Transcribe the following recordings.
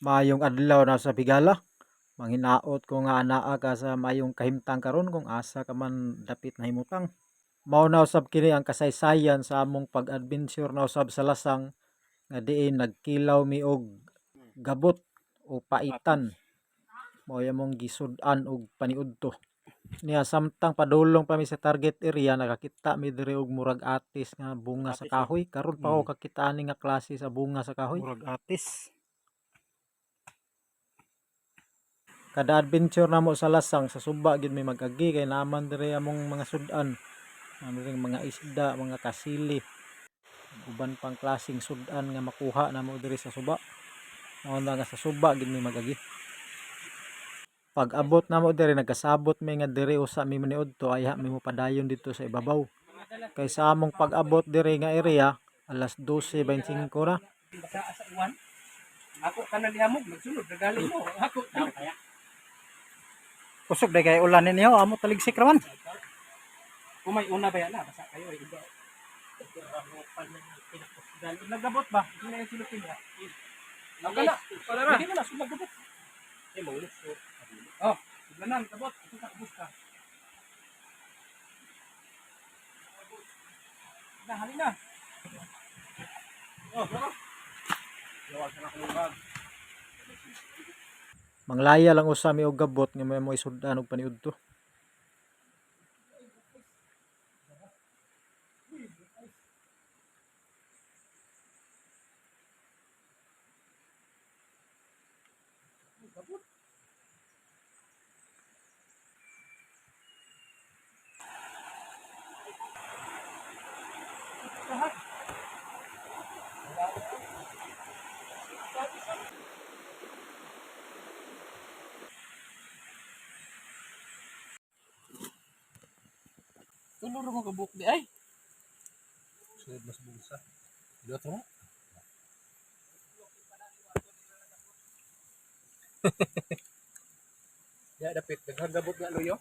Maayong adlaw na sa higala. Manghinaot ko nga anaa ka sa maayong kahimtang karon kung asa ka man dapit nahimutang. Mao na usab kini ang kasaysayan sa among pag-adventure na usab sa Lasang nga diin nagkilaw mi og gabot o paitan. Mao among gisud-an og paniudto. Niya samtang padulong pa mi sa target area, nakakita mi diri og murag atis nga bunga sa Atis, eh. kahoy. Karon pa ko kakita ani nga klase sa bunga sa kahoy. Murag atis. Kada adventure namo sa Lasang, sa suba gyud mi mag-agi kay naaman diri among mga sud-an. Ano ring mga isda, mga kasili, uban pang klaseng sud-an nga makuha namo diri sa suba. Mao na nga sa suba gyud mi mag-agi. Pag abot namo diri, nagkasabot mi nga diri usa mi maniudto, ayha mi mopadayon didto sa ibabaw. Kay sa among pag-abot diri nga area, alas 12:25 ra. Basta sa uwan. Ako kanang lihamog, nagsunod, nagali mo. Ako kaya. Kusog day kay ulan ninyo, amo taligsik raman. Kung may una ba yan na, basta kayo ay iba. Nagabot ba? Hindi na yung silupin ha. Ang kana. Hindi na na, nagabot. Eh, maulit. Oh, na gabot. Ito ka, ubos ka. Na, halina. Oh, tara. Gawa sa nakulungag. Manglaya lang usa mi og gabot nga may mo isud-an og paniudto. Tuluro ko kabuk di ay. Sunod mas bulsa. Dito mo. Ya dapit daghang gabot nga luyo.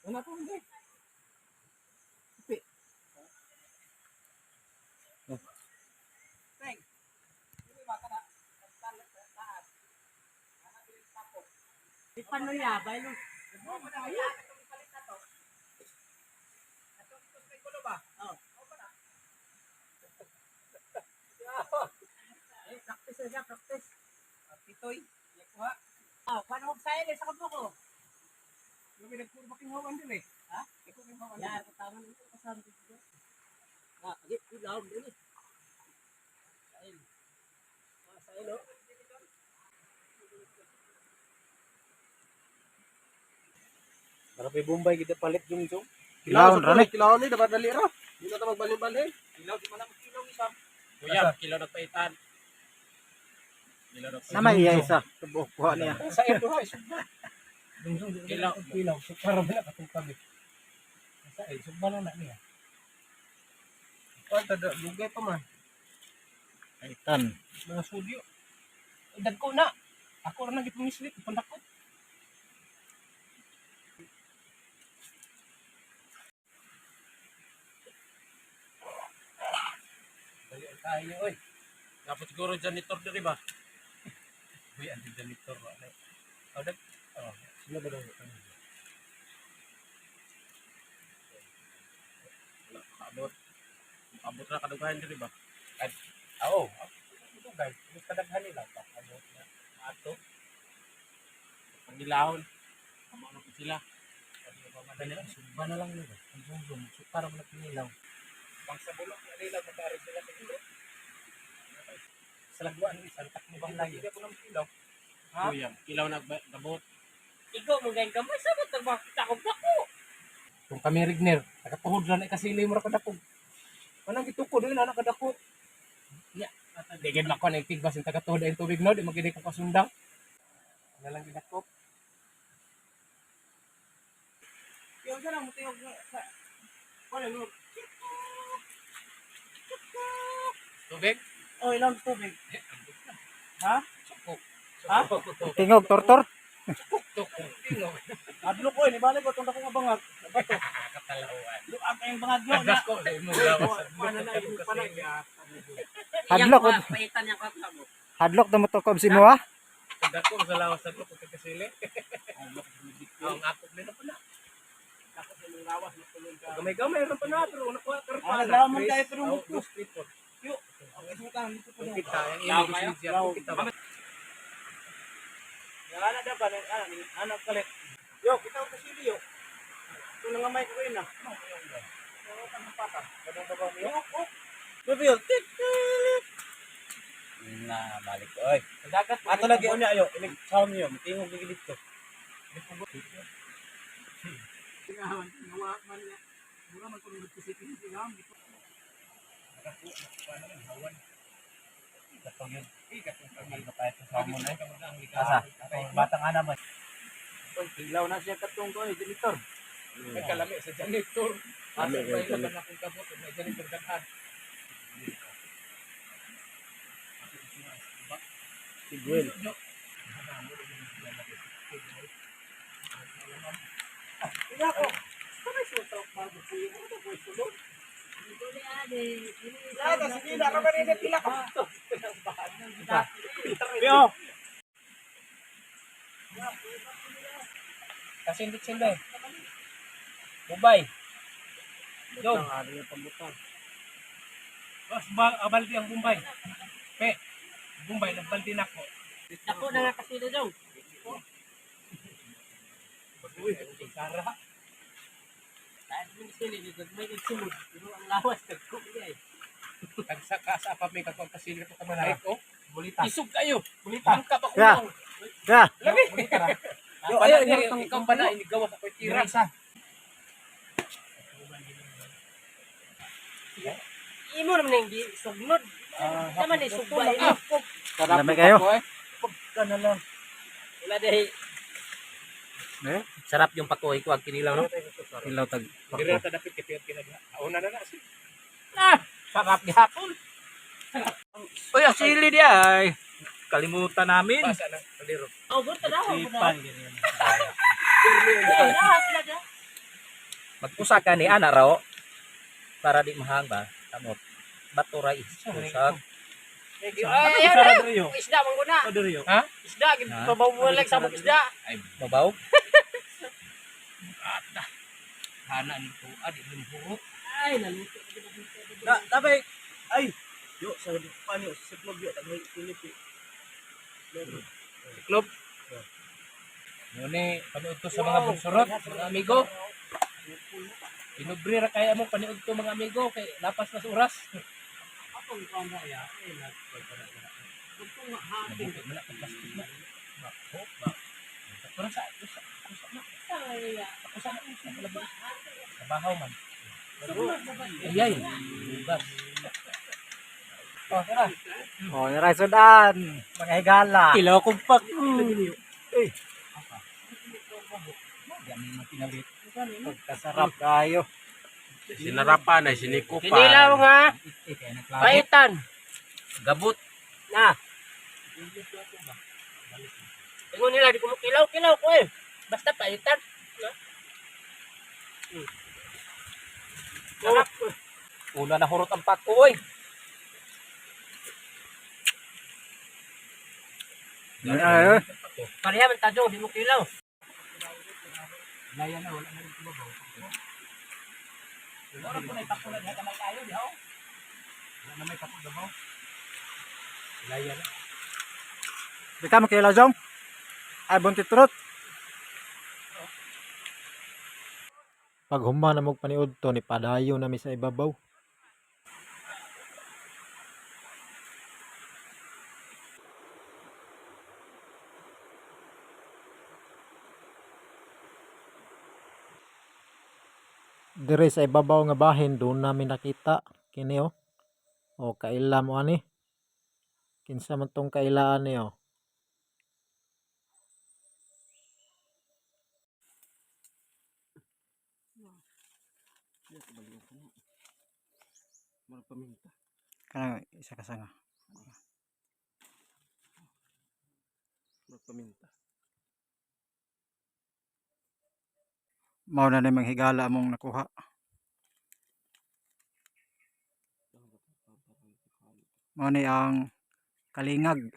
Wala po hindi. Pipi. Teng. Di pa no ya, baylo. Eh, practice na siya, practice. Pitoy, yakuha. Oh, paano ko sa sa kamo ko? Lubi nagpuro ba king hawan din eh. Ha? Ikaw king hawan. Ya, tama na ito kasama dito. Ah, agi, ilaw din eh. Sail. Ah, sail oh. Para pay Bombay kita palit yung jong. Kilawon ra ni. Kilawon ni dapat dali ra. Di na ta magbalhin-balhin. Kilaw di man ako kilaw isa. Kuya, kilaw nagpaitan. Kilaw nagpaitan. Sama iya isa tubuok kuha niya. Sa ito ha, isugba. Kilaw, kilaw, sukar ba na katong kami. Sa ay sugba na na niya. Pa tada lugay pa man. Paitan. Mga sudyo. Ay, dagko na. Ako ra nang gipumislit, pandakot. Dali ang tayo, oy. Dapat siguro janitor diri ba? Uy, ang janitor ba? Oh, dag. Oh, sila ba daw? Wala kaabot. Abot na kadugahan diri ba? Oo. Dugay, mas kadaghan nila pa. Abot na. Ato. Pangilahon. Amo na po sila. Sugba na lang nila. Ang zoom, sukar mo na pinilaw. Pang sa bulok na nila, magkari sila sa ilo. Sa lagwaan, isang tak mo bang layo? Hindi ako nang pilaw. Ha? Kuya, kilaw na gabot. Igo mo gayon kamay sa batang makita ko dako. Kung kami rigner, nakatuhod lang na kasili mo ra kadakog. Manang gituko doon na kadako. Ya, di gid mako na itigbas yung tagatuhod ang tubig no, di magini ko kasundang. Ano lang gidakop. Yung sa lang mo tiyog sa wala no. Tubig? Oh, ilang tubig. Ha? Sukok. Ha? Tingog tortor. Tukok. Tingog. Adlo ko, ni balik ko tong dako nga bangag. Bato. Katalawan. Luag kayong bangag yo na. Adas ko sa imo gawas. Pana na, pa na. Hadlok. Paitan yang kakamo. Hadlok na mo tukob si mo ha. Dako sa lawas sa ko pagkasili. Ang akop nila pa na. Gamay-gamay rin pa na pero nakuha ka rin pa na. naglawan tayo pero Oh, dos, three, four. Yo. Kita yang ini gusto kita ba? Ana da ba ana ana kalit. Yo, kita ko kasili yo. Ito na nga may ko ina. Na balik oy. Dagat Ato lagi unya yo, inig sound niyo, tingog gid dito. Asa? Batang ana ba? Ilaw na siya katong ko ni janitor. May kalami sa janitor. Asa pa ila na akong kabot may janitor daghan. Sigwel. Yo. Kasindot sila eh. Bombay. Go. Mas ba abaldi ang Bombay. Pe. Bombay nagbaldi na ako. Ako na nga kasili daw. Uy, sara. Dahil mo sili dito, may nagsulod. Pero ang lawas tagko niya eh. Tagsa ka sa pa may katong kasili ko kamalay ko. Bulita. Isog kayo. Bulita. Bangka pa ko. Yeah. Yeah. Lami. Yo, Ayo, ayo, ikaw pa na inigawa sa tira. Imo naman ang gi sugnod. Naman ni sugba ini. Lamay kayo. Wala dai. Eh, Sarap yung pakuhi ko ang kinilaw no. ilaw tag. Diri ta dapit kay piyat kinagha. Una na na si. Sarap gihapon. Uy, ang sili di ay. Kalimutan namin. Pasa na kaliro. Oh, buta daw. Sipan ganyan. Magpusa ka ni ana raw para di mahang ba. Kamot. Bato ra is. Usag. Ay, ay, ay. Isda man guna. Ha? Isda gid pabaw sa sabog isda. Ay, mabaw. Hana ni ko adi mo hurot. Ay, naluto. Da, dabay. Ay. Yo sa panyo sa siklog yo tagay Pilipi. Club. Mune, paniud to sa mga bunsurot, mga amigo. Pinubre ra kaya mo paniud to mga amigo kay lapas na sa oras. Atong kamo ya. Ay, nag Nabuti man na plastic na. Bako ba. Kurang sa usa usa na. Usa na usa na ba. Trabaho man. Ayay. Bugas. Oh, tara. Oh, naray sudan. Mga higala. Ilaw kong pak. Eh. Pagkasarap kayo. Sinarapan ay sinikupan. Kinilaw nga. Paitan. Gabot. Na. Ingon nila di ko kilaw kilaw ko eh. Basta paitan. Na. Sarap. Una na hurot ang pako oy. Ay, ay. Pareha man tadong di mo kilaw. Laya na wala na rin kumabaw. Wala ko na ipakula diha kamay kayo diha. oh. Wala na may pakugabaw. Laya na. Di ka makilaw jong. Ay, buntitrot. Pag human na mo paniud to ni padayo na mi sa ibabaw. Dire sa ibabaw nga bahin doon namin nakita kini oh. O kaila mo ani. Kinsa man tong kailaan ni oh. Kanang isa ka sanga. Mao na ni mga higala among nakuha. Mao ni ang kalingag.